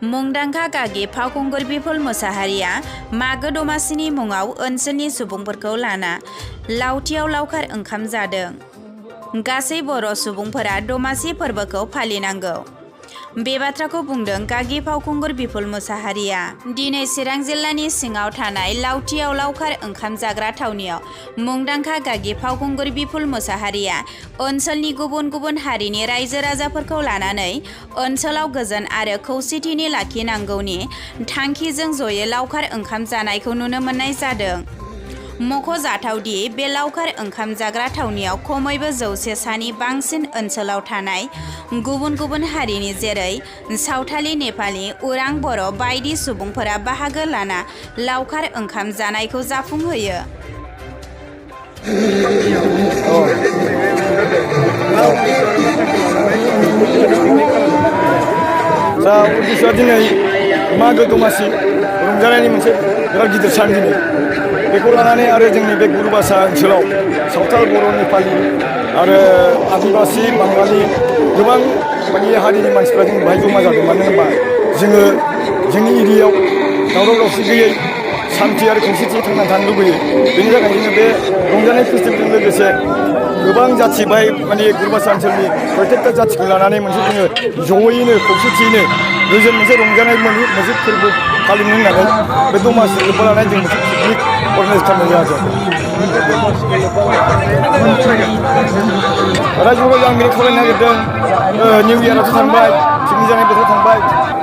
मुंदांखा गागि फावखुंगुर बिपुल मोसाहारिया मागो दमासिनि मुङाव ओनसोलनि सुबुंफोरखौ लाना लावथियाव लावखार ओंखाम जादों। गासै बर' सुबुंफोरा दमासि फोरबोखौ फालिनांगौ। बे बाथ्राखौ बुंदों गागि फावखुंगुर बिपुल मोसाहारिया। दिनै चिरां जिल्लानि सिङाव थानाय लावथियाव लावखार ओंखाम जाग्रा थावनियाव मुंदांखा गागि फावखुंगुर बिपुल मोसाहारिया ओनसोलनि गुबुन गुबुन हारिनि रायजो राजाफोरखौ लानानै ओनसोलाव गोजोन आरो खौसेथिनि लाखिनांगौनि थांखिजों जयै लावखार ओंखाम जानायखौ नुनो मोननाय जादों। मख'जाथावदि बे लावखार ओंखाम जाग्रा थावनियाव खमैबो 100 सानि बांसिन ओनसोलाव थानाय गुबुन गुबुन हारिनि जेरै सावथाली, नेपालि, उरां, बर' बायदि सुबुंफोरा बाहागो लाना लावखार ओंखाम जानायखौ जाफुंहोयो। उद्देश्यआ दिनै मागो दमासि रंजानायनि मोनसे बिराद गिदिर सान दिनै। बेखौ लानानै आरो जोंनि बे गुरुबासा ओनसोलाव सावथाल, बर', नेपालि आरो आदिबासि, बाङालि गोबां माने हारिनि मानसिफ्रा जों बेहाय जमा जादों। मानो होनबा जोङो जोंनि एरियायाव दावराव दावसि गैयै शान्ति आरो खौसेथि थांनानै थानो लुबैयो। बेनि थाखाय जोङो बे रंजानाय फेस्टिभेलजों लोगोसे गोबां जाथि बाहाय माने गुरुबासा ओनसोलनि प्रत्येकता जाथिखौ लानानै मोनसे जोङो जयैनो खौसेथियैनो गोजोन मोनसे रंजानाय मोनसे फोरबो फालिनो होननानै बे दमासि लोब्बा लानानै जों मोनसे पिकनिक अर्गानाइज खालामनाय जादों। रायजोफोरखौ आं बेखौ खावलायनो नागिरदों, निउ इयाराथ' थांबाय, पिकनिक जानाय बोथोर थांबाय,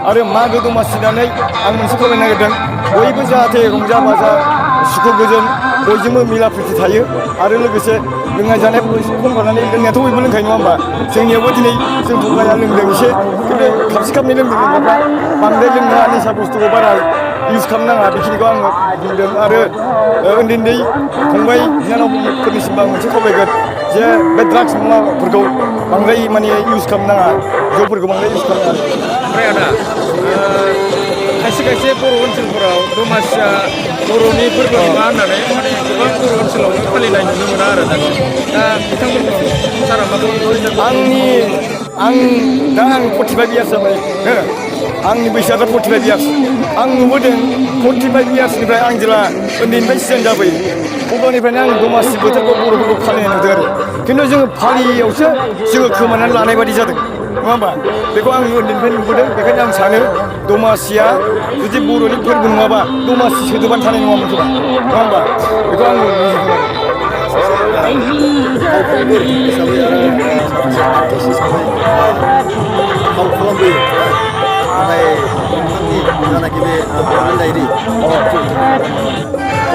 आरो मागो दमासि जानानै आं मोनसे खावलायनो नागिरदों बयबो जाहाथे रंजा बाजा सुखु गोजोन बयजोंबो मिला प्रिति थायो आरो लोगोसे लोंनाय जानायफोरखौ एसे खम खालामनानै लोंनायाथ' बयबो लोंखायो नङा होमबा? जोंनियावबो दिनै जों थगाया लोंदों एसे, खिन्थु खाबसे खाबनै लोंदों लोंग्राफ्रा बांद्राय लोंनाङा, निसा बुस्थुखौ बारा इउज खालामनाङा बेखिनिखौ आङो बुंदों। आरो उन्दै उन्दै फंबाय बिनानावफोरनिसिमबो आं मोनसे खावलायगोन जे बे ड्राग्स मुवाफोरखौ बांद्राय माने इउज खालामनाङा, जौफोरखौ बांद्राय इउज खालामनाङा। ओमफ्राय आदा खायसे खायसे बर' ओनसोलफोराव दमासिया बर'नि फोरबो नङा होननानै माने गोबां बर' ओनसोलावनो फालिनाय नुनो मोना आरो दा बिथांमोनखौ सारा माखौ आं 45 इयार्स जाबाय हो, आंनि बैसोआ दा 45 इयार्स। आं नुबोदों 45 इयार्सनिफ्राय आं जेला उन्दैनिफ्राय सिजेन जाबोयो अब्लानिफ्रायनो आं दमासि बोथोरखौ बर'फोरखौ फालिनाय नुदों आरो। खिन्थु जोङो फालियैयावसो जोङो खोमानानै लानाय बायदि जादों नङा होमबा? बेखौ आं उन्दैनिफ्राय नुबोदों। बेखायनो आं सानो दमासिया जुदि बर'नि फोरबो नङाबा दमासि सोदोबानो थानाय नङामोन खोमा, नङा होमबा? बेखौ आं बुजिदों आरो। फावखुंगुर हिसाबै आरो माखासे आर्टिस्ट हिसाबै फाव खालामबोयो, नाथाय नोंथांनि जानाखि बे Bodoland diary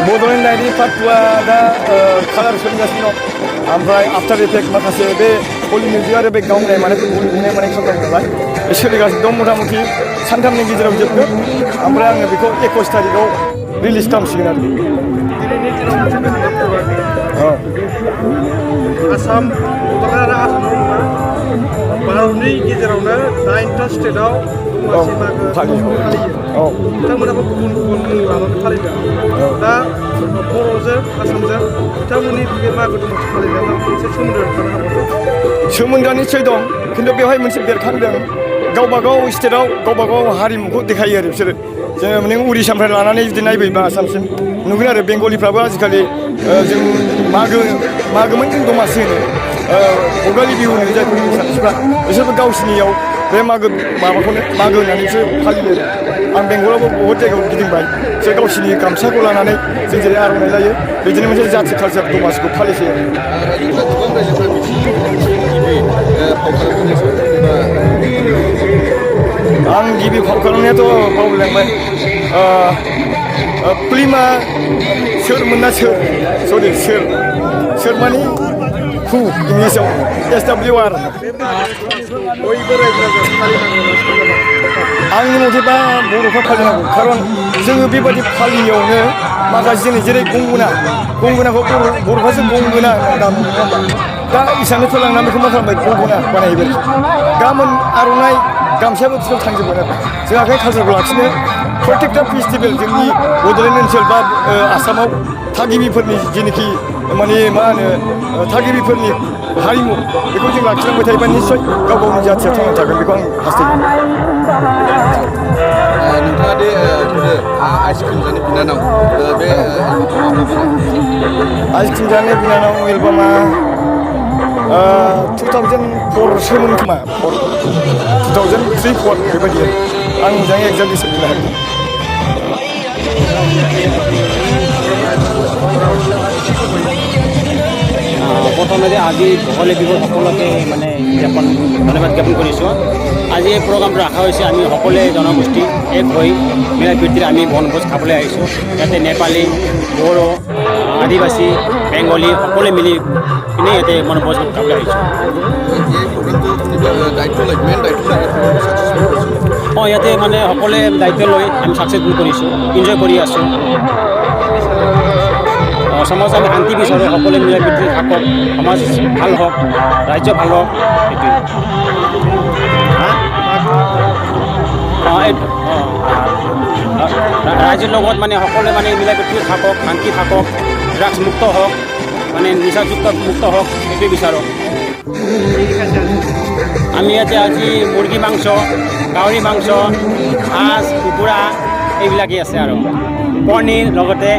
Bodoland diary part 2आ दा कालार सोलिगासिनो दं। ओमफ्राय आफ्टार इफेक्ट माखासे बे हलि मिउजिक आरो बे गावनाय मानायफोरखौ बुंनाय मानाय खालामदों नालाय बे सोलिगासिनो दं। मथा मथि सानथामनि गेजेराव जोबगोन। ओमफ्राय आङो बेखौ 21 तारिखआव रिलिज खालामसिगोन आरो। दिनैनि दिनाव मोनसे गोजोननाय खबर आसाम, बड'लेण्ड आरो आसामाव नङा भारतनि गेजेरावनो 9टा स्टेटआव दमासि मागो फालियो। बिथांमोनाबो गुबुन गुबुन मुं लानानै फालिदों। दा बर'जों आसामजों बिथांमोननि बे मागो दमासि फालिनायाव मोनसे सोमोन्दो थानो हागौ। सोमोन्दोआ निस्सय दं, खिन्थु बेवहाय मोनसे बेरखांदों गावबागाव स्टेटआव गावबागाव हारिमुखौ देखायो आरो बिसोरो। जोङो नों उरिसानिफ्राय लानानै जुदि नायबोयोबा आसामसिम नुगोन आरो बेंगलिफ्राबो आजिखालि जों मागोमोन जों दमासि होनो, भगालि बिहु होनो जायखौ एसामिसफ्रा, बिसोरबो गावसिनियाव बे मागो माबाखौनो मागो होननानैसो फालियो। आं बेंगलावबो बहुद जायगायाव गिदिंबाय, बिसोर गावसिनि गामसाखौ लानानै जों जेरै आर'नाइ लायो बिदिनो मोनसे जाथि कालचार दमासिखौ फालिसै आरो। रायजोफोरा गोबां रायजोफोरा मिथियो गिबि फाव खालामजेननाय सुबुंफोरनि आं गिबि फाव खालामनायाथ' बावलायलांबाय। फिल्मा सोरमोन ना सोर माने हु इंलिसाव SWR। बयबो रायजो राजा फालिनांगौ आंनि मथेबा बर'फ्रा फालिनांगौ, खारन जोङो बेबादि फालियावनो माखासे जेरै गंगोनाखौ बर'फ्रासो गंगोना होनना बुङो नङा होमबा? दा इसाननिफ्राय लांनानै बेखौ मा खालामबाय गंगोना बानायबाय। गाबोन आर'नाइ गामसायाबो बिसोराव थांजोबगोन आरो। जों आखाइ कालसारखौ लाखिनो प्रत्येकटा फेस्टिभेल जोंनि बड'लेण्ड ओनसोल बा आसामाव थागिबिफोरनि जेनोखि माने मा होनो थागिबिफोरनि हारिमु बेखौ जों लाखिलांबाय थायोबा निस्सय गाव गावनि जाथिया थांना थागोन, बेखौ आं हास्थायो। नोंथाङा दे गोदो आइसक्रिम जानो बिनानाव बे आइसक्रिम जानो बिनानाव एलबामा 2004सोमोन खोमा 2003-4 बेबायदि आं मोजाङै एक्जाक्ट गोसोआव गैला প্ৰথমতে আজি ভোগালী বিহুৰ সকলোকে মানে ধন্যবাদ জ্ঞাপন কৰিছোঁ। আজি এই প্ৰগ্ৰামটো ৰখা হৈছে আমি সকলোৱে জনগোষ্ঠী এক হৈ মিলা প্ৰীতিৰে আমি বনভোজ খাবলৈ আহিছোঁ। ইয়াতে নেপালী, বড়ো, আদিবাসী, বেংগলী সকলোৱে মিলি কিনে ইয়াতে বনভোজ খাবলৈ আহিছোঁ। অঁ ইয়াতে মানে সকলোৱে দায়িত্ব লৈ আমি ছাকচেছফুল কৰিছোঁ, এনজয় কৰি আছোঁ। সমাজ আমি শান্তি বিচাৰোঁ, সকলোৱে মিলা প্ৰীতিৰে থাকক, সমাজ ভাল হওক, ৰাজ্য ভাল হওক, সেইটোৱে। ৰাইজৰ লগত মানে সকলোৱে মানে মিলা প্ৰীতিৰে থাকক, শান্তি থাকক, ড্ৰাগছ মুক্ত হওক, মানে নিচাযুক্ত মুক্ত হওক, সেইটোৱে বিচাৰোঁ। আমি ইয়াতে আজি মুৰ্গী মাংস, গাহৰি মাংস, হাঁহ, কুকুৰা এইবিলাকেই আছে আৰু পনীৰ লগতে